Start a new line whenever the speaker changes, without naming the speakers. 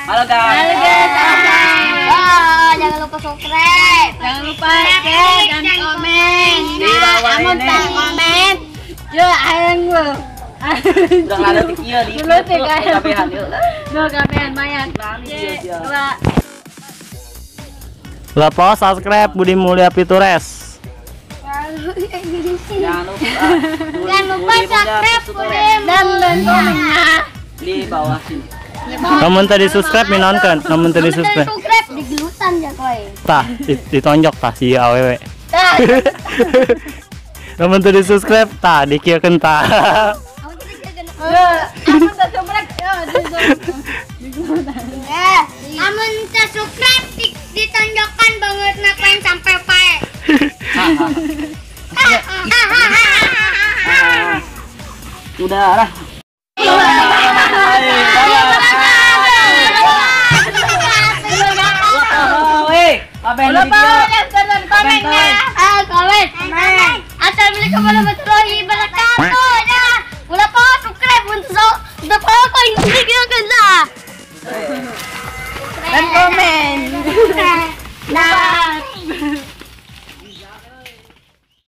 Halo guys.
Halo guys. Oh, jangan lupa subscribe.
Jangan lupa share dan komen.
Di bawah
Amun
ini.
tak komen. Yo ayang lu.
Udah ada di kieu di.
Dulu teh kayak.
Kabehan yuk.
Duh kabehan mayan. Dua.
Lupa subscribe Budi Mulya Pitures.
Jangan lupa.
Jangan lupa subscribe Budi
Dan komennya.
Di bawah sini.
Namun tadi subscribe minonkeun, namun tadi subscribe.
Subscribe digelutan ya koy.
Tah, ditonjok tah si awewe.
Tah.
Namun tadi subscribe tah dikieukeun tah.
Amun tak subscribe yo
Eh, amun tak subscribe ditonjokkan banget ngapain sampai pae.
Udah lah.
Komen. Assalamualaikum warahmatullahi wabarakatuh. Dah. Ulah pa subscribe untuk so pa ko hindi kena.
Dan komen.